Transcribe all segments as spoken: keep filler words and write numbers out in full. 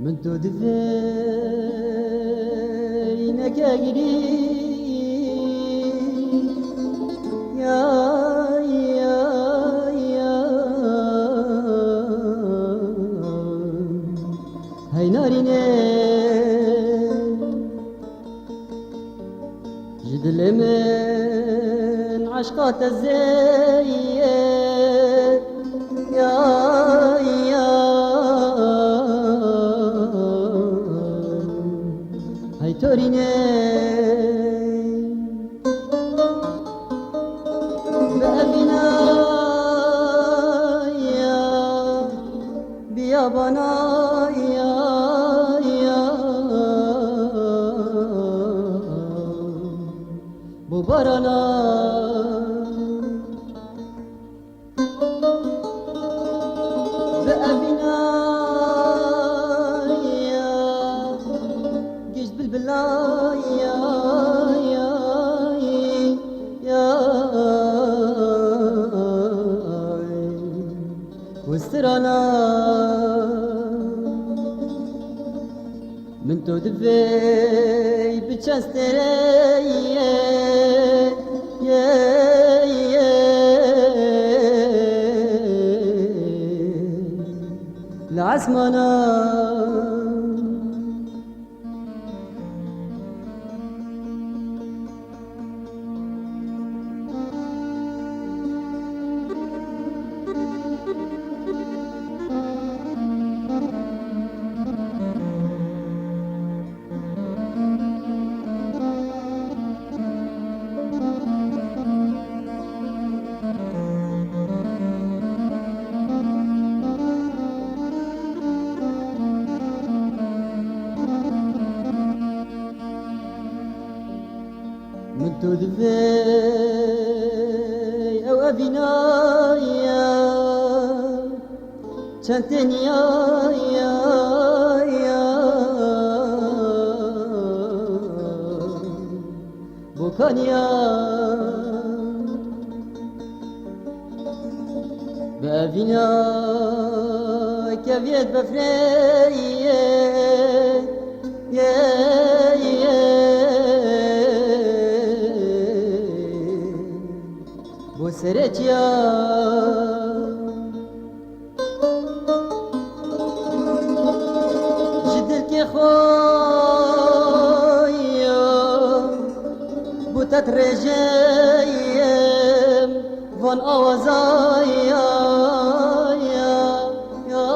Min tu divê neke girî, ya, ya, ya. Hey narîne, ji dilê min eşqa te zêye, ya, ya. Hey torîne, bi evîna, ya, biyabana, ya, ya, bu barana. Bi evîna, ya, giş bilbila, ya, ya, ya, û strana. Min tu divê bi çend stêrê, ye, ye, ye, li esmana. Min tu divê ew evîna, ya, çend têniya, ya, ya, bokaniya. Bi evîna keviyet befrê, ye, ye, ye, bo serê çiya. Ji dilkê xwe, ya, bo te dirêjeyim van awaza, ya, ya, ya,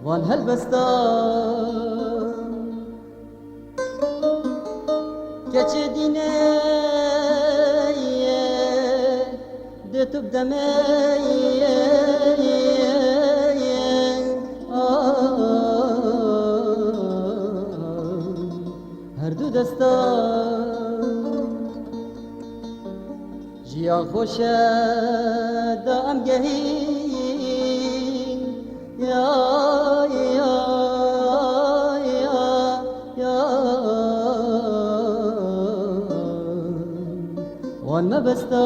van helbesta. Keçê dînê ye, dê tu bi demê ye, ye, ye, a, her du desta. Jiyan xweş e da em gehîn, ya, ya, ya, ya, wan mebesta.